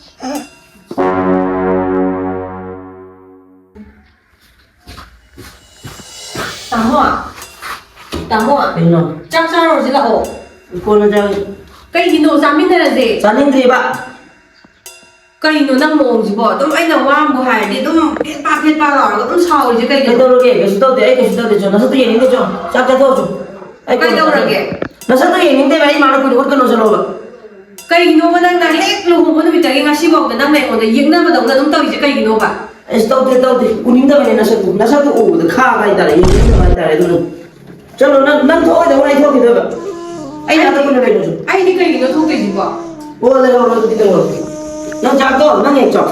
ꯇꯥꯃꯣ, ꯇꯥꯃꯣ, ꯀꯩꯅꯣ? ꯆꯥꯛ ꯆꯥꯔꯨꯔꯁꯤ ꯂꯥꯛꯑꯣ꯫ ꯀꯣꯟꯅ ꯆꯥꯔꯁꯤ꯫ ꯀꯩꯒꯤꯅꯣ? ꯆꯥꯃꯤꯟꯅꯔꯁꯦ꯫ ꯆꯥꯅꯤꯡꯗ꯭ꯔꯤꯕ꯫ ꯀꯩꯅꯣ ꯅꯪ ꯃꯑꯣꯡꯁꯤꯕꯣ? ꯑꯗꯨꯝ ꯑꯩꯅ ꯋꯥ ꯑꯃꯕꯨ ꯍꯥꯏꯔꯗꯤ ꯑꯗꯨꯝ ꯐꯦꯠ ꯄꯥ ꯐꯦꯠ ꯄꯥ ꯂꯥꯎꯔꯒ ꯑꯗꯨꯝ ꯁꯥꯎꯔꯤꯁꯦ ꯀꯩꯒꯤꯅꯣ? ꯀꯩꯗꯧꯔꯒꯦ? ꯀꯩꯁꯨ ꯇꯧꯗꯦ, ꯑꯩ ꯀꯩꯁꯨ ꯇꯧꯗꯦ꯫ ꯆꯣ, ꯅꯁꯛꯇꯣ ꯌꯦꯡꯅꯤꯡꯗꯦ, ꯆꯣ꯫ ꯆꯥꯛ ꯆꯥꯊꯣꯛꯑꯣ, ꯆꯣ꯫ ꯑꯩ ꯀꯣꯟꯅ ꯀꯩꯗꯧꯔꯒꯦ? ꯆꯥꯒꯦ꯫ ꯅꯁꯛꯇꯣ ꯌꯦꯡꯅꯤꯡꯗꯦꯕ, ꯑꯩ ꯏꯃꯥꯅ ꯀꯨꯏꯅ ꯎꯠꯀꯅꯨ, ꯆꯠꯂꯣꯕ꯫ ꯀꯩꯒꯤꯅꯣꯕ ꯅꯪꯅ ꯍꯦꯛ ꯂꯨꯍꯣꯡꯕ ꯅꯨꯃꯤꯠꯇꯒꯤ ꯉꯁꯤꯐꯥꯎꯗ ꯅꯪꯅ ꯑꯩꯉꯣꯟꯗ ꯌꯦꯛꯅꯕꯗꯧꯅ ꯑꯗꯨꯝ ꯇꯧꯔꯤꯁꯦ ꯀꯩꯒꯤꯅꯣꯕ? ꯑꯩꯁ, ꯇꯧꯗꯦ, ꯇꯧꯗꯦ꯫ ꯎꯅꯤꯡꯗꯕꯅꯦ ꯅꯁꯛꯇꯣ꯫ ꯅꯁꯛꯇꯣ ꯎꯕꯗ ꯈꯥꯕ ꯍꯥꯏꯇꯥꯔꯦ, ꯌꯦꯡꯅꯤꯡꯗꯕ ꯍꯥꯏꯇꯥꯔꯦ, ꯑꯗꯨꯅ꯫ ꯆꯠꯂꯣ, ꯅꯪ, ꯅꯪ ꯊꯣꯛꯑꯣꯏꯗꯧꯕ ꯑꯩ ꯊꯣꯛꯈꯤꯗꯣꯏꯕ꯫ ꯑꯩ ꯅꯥꯛꯇ ꯀꯨꯏꯅ ꯂꯩꯔꯨꯆꯣ꯫ ꯑꯩꯗꯤ ꯀꯩꯒꯤꯅꯣ ꯊꯣꯛꯇꯣꯏꯁꯤꯕꯣ? ꯑꯣ, ꯂꯩꯍꯧꯔꯣ, ꯑꯗꯨꯗꯤ ꯂꯩꯍꯧꯔꯣ꯫ ꯅꯪ ꯆꯥꯛꯇꯣ ꯅꯪ ꯍꯦꯛ ꯆꯥꯎ꯫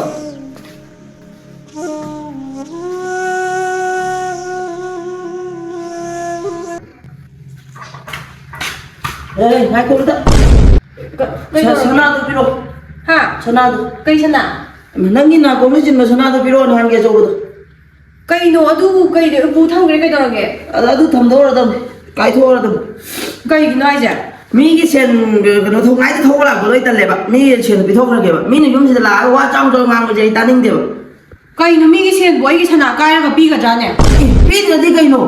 ꯑꯦ, ꯉꯥꯏꯈꯣ ꯑꯝꯇ꯫ ꯀ-, ꯀꯩꯗꯧꯔꯒꯦ? ꯁ-, ꯁꯅꯥꯗꯣ ꯄꯤꯔꯛꯑꯣ꯫ ꯍꯥ? ꯁꯅꯥꯗꯣ꯫ ꯀꯩ ꯁꯅꯥ? ꯅꯪꯒꯤ ꯅꯥꯀꯣꯡꯗ ꯆꯤꯟꯕ ꯁꯅꯥꯗꯣ ꯄꯤꯔꯛꯑꯣ, ꯅꯍꯥꯟꯒꯤ ꯑꯆꯧꯕꯗꯣ꯫ ꯀꯩꯅꯣ ꯑꯗꯨꯕꯨ? ꯀꯩꯅꯣ ꯎꯄꯨ ꯊꯝꯈ꯭ꯔꯦ, ꯀꯩꯗꯧꯔꯒꯦ? ꯑꯗ-, ꯑꯗꯨ ꯊꯝꯗꯣꯛꯎꯔꯗꯝꯅꯤ, ꯀꯥꯏꯊꯣꯛꯎꯔꯗꯝꯅꯤ꯫ ꯀꯩꯒꯤꯅꯣ ꯍꯥꯏꯁꯦ? ꯃꯤꯒꯤ ꯁꯦꯟ, ꯀꯩꯅꯣ, ꯊꯣꯛ ꯉꯥꯏꯗ ꯊꯧꯕ ꯂꯥꯛꯄ ꯂꯣꯏ ꯇꯜꯂꯦꯕ꯫ ꯃꯤꯒꯤ ꯁꯦꯟꯗꯣ ꯄꯤꯊꯣꯛꯈ꯭ꯔꯒꯦꯕ꯫ ꯃꯤꯅ ꯌꯨꯝꯁꯤꯗ ꯂꯥꯛꯑꯒ ꯋꯥ ꯆꯥꯎ ꯆꯥꯎ ꯉꯥꯡꯕꯁꯦ ꯑꯩ ꯇꯥꯅꯤꯡꯗꯦꯕ꯫ ꯀꯩꯅꯣ, ꯃꯤꯒꯤ ꯁꯦꯟꯕꯨ ꯑꯩꯒꯤ ꯁꯅꯥ ꯀꯥꯏꯔꯒ ꯄꯤꯒꯗ꯭ꯔꯥꯅꯦ? ꯑꯦ, ꯄꯤꯗ꯭ꯔꯗꯤ ꯀꯩꯅꯣ?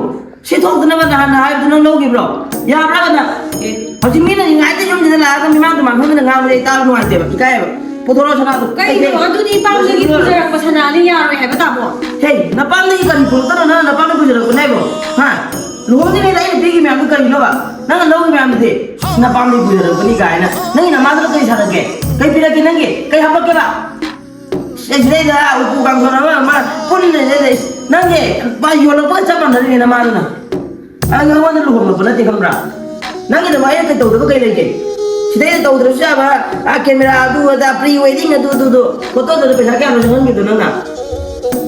ꯁꯤ ꯊꯣꯛꯇꯅꯕ ꯅꯍꯥꯟꯅ ꯍꯥꯏꯕꯗꯨ ꯅꯪ ꯂꯧꯈꯤꯕ꯭ꯔꯣ? ꯌꯥꯕ꯭ꯔꯥꯕ ꯅꯪ? ꯑꯦ, ꯍꯧꯖꯤꯛ ꯃꯤꯅ ꯉꯥꯏꯗ ꯌꯨꯝꯁꯤꯗ ꯂꯥꯛꯑꯒ ꯃꯤꯃꯥꯡ ꯇꯨꯃꯥꯡ ꯈꯪꯗꯅ ꯉꯥꯡꯕꯁꯦ ꯑꯩ ꯇꯥꯕ ꯅꯨꯡꯉꯥꯏꯇꯦꯕ, ꯏꯀꯥꯏꯌꯦꯕ꯫ ꯄꯨꯊꯣꯔꯛꯑꯣ ꯁꯅꯥꯗꯣ꯫ ꯀꯩꯅꯣ? ꯀꯩ, ꯀꯩ? ꯑꯗꯨꯗꯤ ꯏꯄꯥꯝꯗꯒꯤ ꯄꯨꯖꯔꯛꯄ ꯁꯅꯥꯅꯤ, ꯌꯥꯔꯣꯏ ꯍꯥꯏꯕ, ꯇꯥꯃꯣ꯫ ꯍꯦ, ꯅꯄꯥꯝꯗꯒꯤ ꯀꯔꯤ ꯄꯨꯔꯛꯇꯅꯣ? ꯅꯪ ꯅꯄꯥꯝꯗꯒꯤ ꯄꯨꯖꯔꯛꯄꯅꯦ ꯍꯥꯏꯕꯣ? ꯍꯥ? ꯂꯨꯍꯣꯡꯗ꯭ꯔꯤꯉꯩꯗ ꯑꯩꯅ ꯄꯤꯈꯤ ꯃꯌꯥꯝꯗꯨ ꯀꯔꯤꯅꯣꯕ? ꯅꯪꯅ ꯂꯧꯈꯤ ꯃꯌꯥꯝꯗꯨꯗꯤ? ꯅꯄꯥꯝꯗꯒꯤ ꯄꯨꯖꯔꯛꯄꯅꯤ ꯀꯥꯏꯅ꯫ ꯅꯪꯒꯤ ꯅꯃꯥꯗꯨꯅ ꯀꯔꯤ ꯁꯥꯔꯛꯀꯦ? ꯀꯩ ꯄꯤꯔꯛꯀꯦ ꯅꯪꯒꯤ? ꯀꯩ ꯍꯥꯄꯛꯀꯦꯕ? ꯑꯦ, ꯁꯤꯗꯩꯗ ꯎꯄꯨ ꯀꯥꯡꯊꯣꯟ ꯑꯃ, ꯑꯃ ꯄꯨꯟꯅ ꯂꯩ, ꯂꯩ꯫ ꯅꯪꯒꯤ ꯄꯥ ꯌꯣꯜꯂꯛꯄꯒ ꯆꯞ ꯃꯥꯟꯅꯔꯤꯅꯦ ꯅꯃꯥꯗꯨꯅ꯫ ꯑꯩ ꯅꯉꯣꯟꯗ ꯂꯨꯍꯣꯡꯂꯛꯄ ꯅꯠꯇꯦ, ꯈꯪꯕ꯭ꯔꯥ? ꯅꯪꯒꯤꯗꯃꯛ ꯑꯩꯅ ꯀꯩ ꯇꯧꯗꯕ ꯀꯩ ꯂꯩꯒꯦ? ꯁꯤꯗꯩꯗ ꯇꯧꯗ꯭ꯔꯁꯨ ꯌꯥꯕ, ꯑꯥ, camera ꯑꯗꯨ ꯑꯗꯥ, pre wedding ꯑꯗꯨ ꯑꯗꯨ ꯑꯗꯨ, photo ꯗꯨꯗ ꯄꯩꯁꯥ ꯀꯌꯥꯅꯣ ꯆꯪꯍꯟꯈꯤꯕꯗꯣ ꯅꯪꯅ?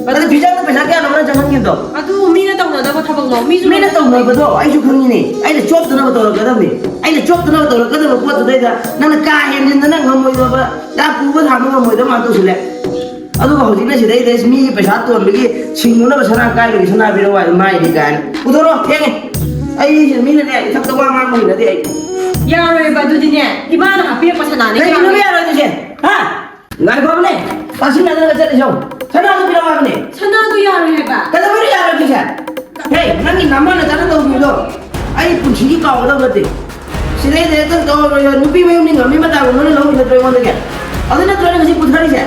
ꯑꯗꯨ picture ꯗ ꯄꯩꯁꯥ ꯀꯌꯥꯅꯣ ꯅꯪ ꯆꯪꯍꯟꯈꯤꯕꯗꯣ? ꯑꯗꯨ ꯃꯤꯅ ꯇꯧꯅꯗꯕ ꯊꯕꯛꯂꯣ? ꯃꯤꯁꯨ ꯃꯤꯅ ꯇꯧꯅꯕꯗꯣ ꯑꯩꯁꯨ ꯈꯪꯉꯤꯅꯦ, ꯑꯩꯅ ꯆꯣꯞꯇꯅꯕ ꯇꯧꯔꯛꯀꯗꯕꯅꯤ꯫ ꯑꯩꯅ ꯆꯣꯞꯇꯅꯕ ꯇꯧꯔꯛꯀꯗꯕ ꯄꯣꯠꯇꯨꯗꯩꯗ ꯅꯪꯅ ꯀꯥ ꯍꯦꯟꯖꯤꯟꯗꯅ ꯉꯝꯃꯣꯏꯗꯕ, ꯌꯥ ꯄꯨꯕ ꯊꯥꯡꯕ ꯉꯝꯃꯣꯏꯗꯕ ꯃꯥꯅ ꯇꯧꯁꯤꯜꯂꯦ꯫ ꯑꯗꯨꯒ ꯍꯧꯖꯤꯛꯅ ꯁꯤꯗꯩꯗ ꯃꯤꯒꯤ ꯄꯩꯁꯥ ꯇꯣꯟꯕꯒꯤ ꯁꯤꯡꯉꯨꯅꯕ ꯁꯅꯥ ꯀꯥꯏꯕꯒꯤ ꯁꯅꯥ ꯄꯤꯔꯛꯑꯣ ꯍꯥꯏꯗꯤ ꯃꯥꯏꯗꯤ ꯀꯥꯏꯅ ꯄꯨꯊꯣꯔꯛꯑꯣ, ꯊꯦꯡꯉꯦ꯫ ꯑꯩꯁꯦ ꯃꯤꯅꯅꯦ ꯏꯊꯛꯇ ꯋꯥ ꯉꯥꯡꯕ ꯍꯩꯅꯗꯦ ꯑꯩ꯫ ꯌꯥꯔꯣꯏꯕ ꯑꯗꯨꯗꯤꯅꯦ, ꯏꯃꯥꯅ ꯍꯥꯞꯄꯤꯔꯛꯄ ꯁꯅꯥꯅꯦ꯫ ꯀꯩꯒꯤꯅꯣꯕ ꯌꯥꯔꯣꯏꯗꯣꯏꯁꯦ? ꯍꯥ? ꯉꯥꯏꯈꯣꯅꯦ, ꯇꯥꯁꯤꯟꯅꯗꯅ ꯆꯠꯂꯤꯁꯦ ꯌꯦꯡꯉꯨ꯫ ꯁꯅꯥꯗꯣ ꯄꯤꯔꯛꯑꯣ ꯍꯥꯏꯕꯅꯦ꯫ ꯁꯅꯥꯗꯣ ꯌꯥꯔꯣꯏ ꯍꯥꯏꯕ꯫ ꯀꯩꯗꯧꯕꯩꯅꯣ ꯌꯥꯔꯣꯏꯗꯣꯏꯁꯦ? ꯍꯦ, ꯅꯪꯒꯤ ꯅꯃꯥ ꯅꯆꯥꯅ ꯇꯧꯈꯤꯕꯗꯣ ꯑꯩ ꯄꯨꯟꯁꯤꯒꯤ ꯀꯥꯎꯒꯗꯕ ꯅꯠꯇꯦ꯫ ꯁꯤꯗꯩꯗ ꯍꯦꯛꯇ ꯇꯧꯔꯣꯏ, ꯅꯨꯄꯤ ꯃꯌꯨꯝꯅꯤ ꯉꯝꯃꯤ ꯃꯇꯥꯒꯨꯝꯕꯅ ꯂꯧꯔꯤ ꯅꯠꯇ꯭ꯔꯣ ꯑꯩꯉꯣꯟꯗꯒꯤ? ꯑꯗꯨ ꯅꯠꯇ꯭ꯔꯣ ꯅꯪ ꯉꯁꯤ ꯄꯨꯊꯔꯤꯁꯦ?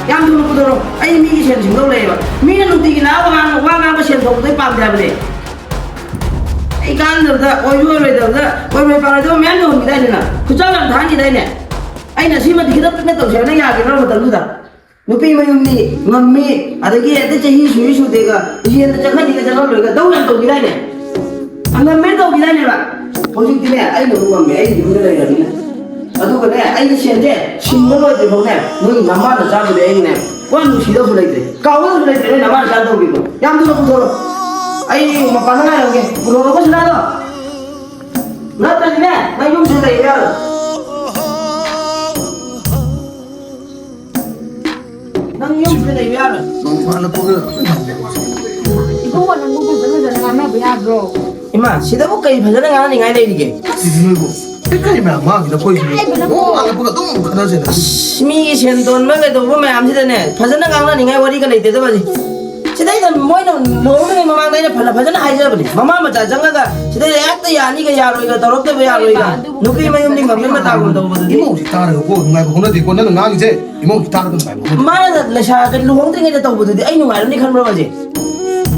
ꯌꯥꯝ ꯊꯨꯅ ꯄꯨꯊꯣꯔꯛꯑꯣ, ꯑꯩ ꯃꯤꯒꯤ ꯁꯦꯟ ꯁꯤꯡꯗꯧ ꯂꯩꯌꯦꯕ꯫ ꯃꯤꯅ ꯅꯨꯡꯇꯤꯒꯤ ꯂꯥꯛꯑꯒ ꯋꯥ ꯉꯥꯡ-, ꯋꯥ ꯉꯥꯡꯕ ꯁꯦꯟ ꯇꯧꯕꯗꯣ ꯑꯩ ꯄꯥꯝꯗꯦ ꯍꯥꯏꯕꯅꯦ꯫ ꯑꯩ ꯀꯥꯟꯅꯗꯕꯗ, ꯑꯣꯏꯁꯨ ꯑꯣꯏꯔꯣꯏꯗꯕꯗ, ꯑꯣꯏꯔꯣꯏ ꯄꯥꯔꯣꯏꯗꯕ ꯃꯌꯥꯝ ꯇꯧꯍꯟꯈꯤꯗꯥꯏꯅꯦ ꯅꯪ? ꯈꯨꯠꯆꯥꯡ ꯌꯥꯝ ꯊꯥꯍꯟꯈꯤꯗꯥꯏꯅꯦ? ꯑꯩꯅ ꯁꯤꯃꯗꯤ ꯈꯤꯇꯪ ꯄꯤꯛꯅ ꯇꯧꯁꯦ ꯍꯥꯏꯕ ꯅꯪ ꯌꯥꯒꯤꯗ꯭ꯔꯣ ꯃꯇꯝꯗꯨꯗ? ꯅꯨꯄꯤ ꯃꯌꯨꯝꯅꯤ, ꯉꯝꯃꯤ, ꯑꯗꯒꯤ ꯍꯦꯛꯇ ꯆꯍꯤ ꯁꯨꯏ ꯁꯨꯗꯦꯒ, ꯌꯦꯟꯗ ꯆꯠꯈ꯭ꯔꯅꯤꯒ ꯆꯠꯈ꯭ꯔꯂꯣꯏꯒ ꯗꯧ ꯌꯥꯝ ꯇꯧꯈꯤꯗꯥꯏꯅꯦ? ꯉꯝꯃꯦꯅ ꯇꯧꯈꯤꯗꯥꯏꯅꯦꯕ? ꯍꯧꯖꯤꯛꯇꯤꯅꯦ, ꯑꯩꯅ ꯑꯃꯨꯛ ꯉꯝꯃꯦ, ꯑꯩ ꯌꯨꯝꯗ ꯂꯩꯔꯕꯅꯤꯅ꯫ ꯑꯗꯨꯒꯅꯦ, ꯑꯩꯒꯤ ꯁꯦꯟꯁꯦ ꯁꯤꯡꯕ ꯂꯣꯏꯗ꯭ꯔꯤꯐꯥꯎꯅꯦ, ꯅꯣꯏ ꯅꯃꯥ ꯅꯆꯥꯗꯨꯗꯤ ꯑꯩꯅꯅꯦ, ꯋꯥ ꯅꯨꯡꯁꯤꯗꯧꯁꯨ ꯂꯩꯇ꯭ꯔꯦ, ꯀꯥꯎꯒꯗꯧꯁꯨ ꯂꯩꯇ꯭ꯔꯦ, ꯅꯣꯏ ꯅꯃꯥ ꯅꯆꯥꯅ ꯇꯧꯈꯤꯕꯗꯣ꯫ ꯌꯥꯝ ꯊꯨꯅ ꯄꯨꯊꯣꯔꯛꯑꯣ꯫ ꯑꯩ ꯃꯄꯥꯟꯗ ꯉꯥꯏꯔꯝꯒꯦ꯫ ꯄꯨꯊꯣꯔꯛꯑꯣ ꯁꯅꯥꯗꯣ꯫ ꯅꯠꯇ꯭ꯔꯗꯤꯅꯦ, ꯅꯪ ꯌꯨꯝꯁꯤꯗ ꯂꯩꯕ ꯌꯥꯔꯣꯏ꯫ ꯅꯪ ꯌꯨꯝꯁꯤꯗ ꯂꯩꯕ ꯌꯥꯔꯣꯏ꯫ ꯅꯣꯡ ꯐꯥꯅ ꯄꯨꯔ-, ꯏꯕꯨꯡꯉꯣ, ꯅꯪꯕꯨ ꯐꯖ ꯐꯖꯅ ꯉꯥꯡꯅꯕ ꯌꯥꯗ꯭ꯔꯣ? ꯏꯃꯥ, ꯁꯤꯗꯕꯨ ꯀꯩ ꯐꯖꯅ ꯉꯥꯡꯅꯅꯤꯡꯉꯥꯏ ꯂꯩꯔꯤꯒꯦ? ꯁꯤꯗꯤ ꯅꯣꯏꯕꯨ ꯀꯩ ꯀꯔꯤ ꯃꯌꯥꯝ ꯉꯥꯡꯉꯤꯅ ꯑꯩꯈꯣꯏꯁꯤꯕꯨ? ꯏꯀꯥꯏꯕꯅ ꯅꯣꯡ ꯐꯥꯅ ꯄꯨꯔ ꯑꯗꯨꯝ ꯈꯠꯅꯁꯦꯅ꯫ ꯑꯁ, ꯃꯤꯒꯤ ꯁꯦꯟ ꯇꯣꯟꯕ ꯀꯩꯗꯧꯕ ꯃꯌꯥꯝꯁꯤꯗꯅꯦ, ꯐꯖꯅ ꯉꯥꯡꯅꯅꯤꯡꯉꯥꯏ ꯋꯥꯔꯤꯒ ꯂꯩꯇꯦꯗ ꯃꯥꯁꯦ꯫ ꯁꯤꯗꯩꯗ ꯃꯣꯏꯅ ꯂꯨꯍꯣꯡꯗ꯭ꯔꯤꯉꯩ ꯃꯃꯥꯡꯗ ꯑꯩꯅ ꯐꯅ ꯐꯖꯅ ꯍꯥꯏꯖꯕꯅꯦ꯫ ꯃꯃꯥ ꯃꯆꯥ ꯆꯪꯉꯒ ꯁꯤꯗꯩꯗ ꯍꯦꯛꯇ ꯌꯥꯅꯤꯒ ꯌꯥꯔꯣꯏꯒ ꯇꯧꯔꯛꯇꯕ ꯌꯥꯔꯣꯏꯒ꯫ ꯅꯨꯄꯤ ꯃꯌꯨꯝꯗꯤ ꯉꯝꯃꯤ ꯃꯇꯥꯒꯨꯝ ꯇꯧꯕꯗꯨꯗꯤ꯫ ꯏꯃꯧꯁꯤ ꯇꯥꯔꯒꯀꯣ ꯅꯨꯡꯉꯥꯏꯕ ꯍꯧꯅꯗꯦꯀꯣ꯫ ꯅꯪꯅ ꯉꯥꯡꯉꯤꯁꯦ ꯏꯃꯧꯁꯤ ꯇꯥꯔꯒ ꯅꯨꯡꯉꯥꯏꯕ ꯍꯧꯅꯗꯦ꯫ ꯃꯥꯅ ꯂꯩꯁꯥ ꯂꯨꯍꯣꯡꯗ꯭ꯔꯤꯉꯩꯗ ꯇꯧꯕꯗꯨꯗꯤ ꯑꯩ ꯅꯨꯡꯉꯥꯏꯔꯝꯅꯤ ꯈꯟꯕ꯭ꯔꯣ ꯍꯧꯖꯤꯛ?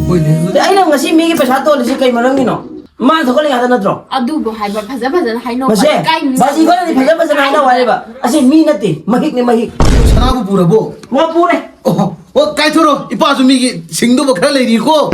ꯍꯣꯏꯅꯦ꯫ ꯑꯗꯩ ꯑꯩꯅ ꯉꯁꯤ ꯃꯤꯒꯤ ꯄꯩꯁꯥ ꯇꯣꯜꯂꯤꯁꯤ ꯀꯩ ꯃꯔꯝꯒꯤꯅꯣ? ꯃꯥꯅ ꯊꯣꯛꯍꯜꯂꯤ ꯉꯥꯛꯇ ꯅꯠꯇ꯭ꯔꯣ? ꯑꯗꯨꯕꯨ ꯍꯥꯏꯕ ꯐꯖ ꯐꯖꯅ ꯍꯥꯏꯅꯧ꯫ ꯃꯁꯦ, ꯏꯀꯥꯏ ꯕꯥꯖꯤ ꯈꯔꯗꯤ ꯐꯖ ꯐꯖꯅ ꯍꯥꯏꯅꯧ ꯍꯥꯏꯔꯦꯕ꯫ ꯑꯁꯤ ꯃꯤ ꯅꯠꯇꯦ, ꯃꯍꯤꯛꯅꯦ, ꯃꯍꯤꯛ꯫ ꯁꯅꯥꯕꯨ ꯄꯨꯔꯕꯣ? ꯃꯥ ꯄꯨꯔꯦ꯫ ꯑꯣ, ꯑꯣ, ꯀꯥꯏꯊꯣꯔꯣ꯫ ꯏꯄꯥꯁꯨ ꯃꯤꯒꯤ ꯁꯤꯡꯗꯧꯕ ꯈꯔ ꯂꯩꯔꯤꯀꯣ꯫